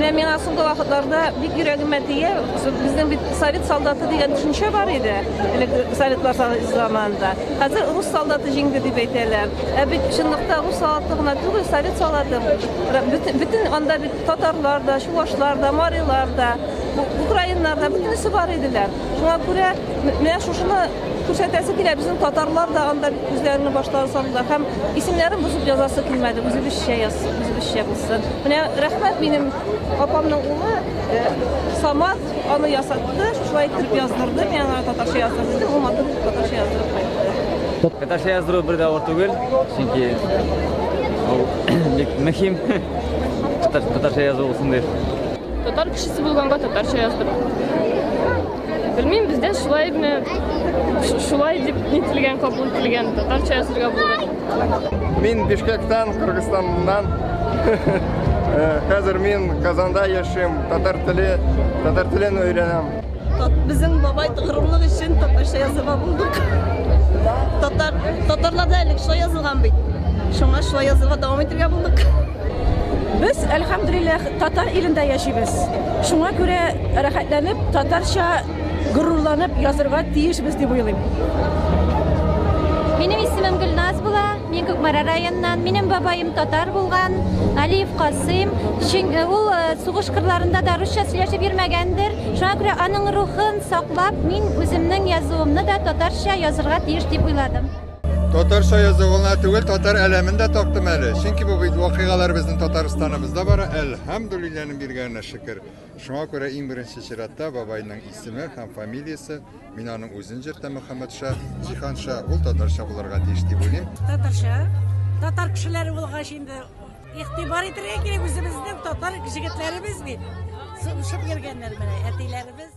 Менә миңа соңгы вакытларда бик йөрәгемә тия, безнең бит совет солдаты дигән төшенчә бар иде, элек советлар заманында. Хәзер рус солдаты җиңде дип әйтәләр. Ә бит чынлыкта рус солдаты гына түгел, совет солдаты. Бөтен анда бит татарлар да, чувашлар да, марилар да, украиннар да, бөтенесе бар иделәр. Шуңа күрә менә шушыны күрсәтәсе килә, безнең татарлар да анда бит үзләренең башларын салдылар һәм исемнәрен бозып язасы килмәде, үзебезчә яз, үзебезчә булсын. Менә рәхмәт минем апамның улы э, Самат аны ясатты, шулай иттереп яздырды, мин аңа татарча яздыр дидем, ул матур итеп татарча яздырып кайтты. Татарча яздыру бер дә авыр түгел, чөнки ул бик мөһим. Татарча язу булсын дип. Татар кешесе булганга татарча яздыру. Белмим, бездә шулай менә шулай дип нителгән, кабул ителгән, татарча язырга булдык. Мин Бишкектан, Кыргызстаннан. Хәзер мин Казанда яшим, татар теле, татар телен өйрәнәм. Безнең бабай горурлык өчен татарча язырга булдык. Татар, татарларда элек шулай язылган бит. Шуңа шулай язырга дәвам итәргә булдык. Без, әлхәмдүлилләһ, татар илендә яшибез. Шуңа күрә рәхәтләнеп, татарча горурланып язырга тиешбез дип уйлыйм. Минем исемем Гөлназ була. Мин Кукмара районыннан. Минем бабаем татар булган, Алиев Касыйм. Чөнки ул сугыш кырларында да русча сөйләшеп йөрмәгәндер. Шуңа күрә аның рухын саклап, мин үземнең язуымны да татарча язырга тиеш дип уйладым. Татарча язу гына түгел, татар әләмен дә тактым әле. Чөнки бу бит вакыйгалар безнең Татарстаныбызда бара. Әлхәмдүлилләһнең биргәненә шөкер. Шуңа күрә иң беренче чиратта бабайның исеме һәм фамилиясе, мин аның үзен җөртәм Мөхәммәтша, Җиһанша, ул татарча булырга тиеш дип уйлыйм. Татарча. Татар кешеләре булгач инде игътибар итәргә кирәк үзебезнең татар җегетләребез бит. Сугышып йөргәннәр менә әтиләребез.